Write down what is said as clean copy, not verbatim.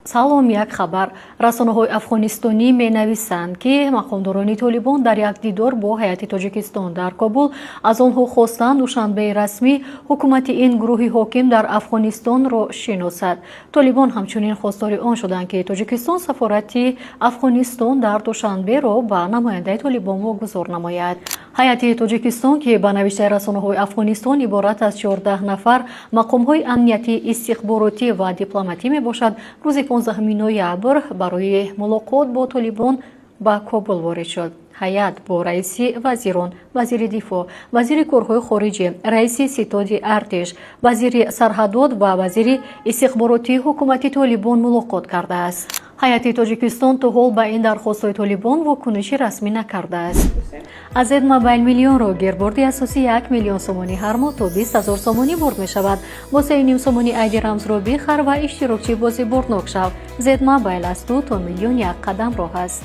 Салом, як хабар. Расонаҳои афғонистонӣ менависанд, ки мақомдорони Толибон дар як дидор бо ҳайати Тоҷикистон дар Кобул аз онҳо хостанд, Душанбеи расмӣ ҳукумати ин гурӯҳи ҳоким дар Афғонистонро шиносад. Толибон ҳамчунин хостори он шуданд, ки Тоҷикистон сафорати Афғонистон дар Душанберо ба намояндаи Толибон вогузор намояд. Ҳайати Тоҷикистон, ки ба навиштаи расонаҳои Афғонистон иборат аз 14 нафар мақомҳои амниятӣ, истихборотӣ ва дипломатӣ мебошад, рӯзи 15 ноябр барои мулоқот бо Толибон ба Кобул ворид шуд. Ҳайат бо раиси вазирон, вазири дифоъ, вазири корҳои хориҷӣ, раиси ситоди артиш, вазири сарҳадот ва вазири истихборотии ҳукумати Толибон мулоқот кардааст. Ҳайати Тоҷикистон то ҳол ба ин дархостҳои Толибон вокуниши расмӣ накардааст. Аз Зед Мобайл миллионро гир. Бурди асосӣ 1 миллион сомонӣ, ҳар моҳ то 20 000 сомонӣ бурд мешавад. Бо 3,5 сомонӣ айди рамзро бихар ва иштирокчии бози бурднок шав. Зед Мобайл, аз ту то миллион як қадам роҳ аст.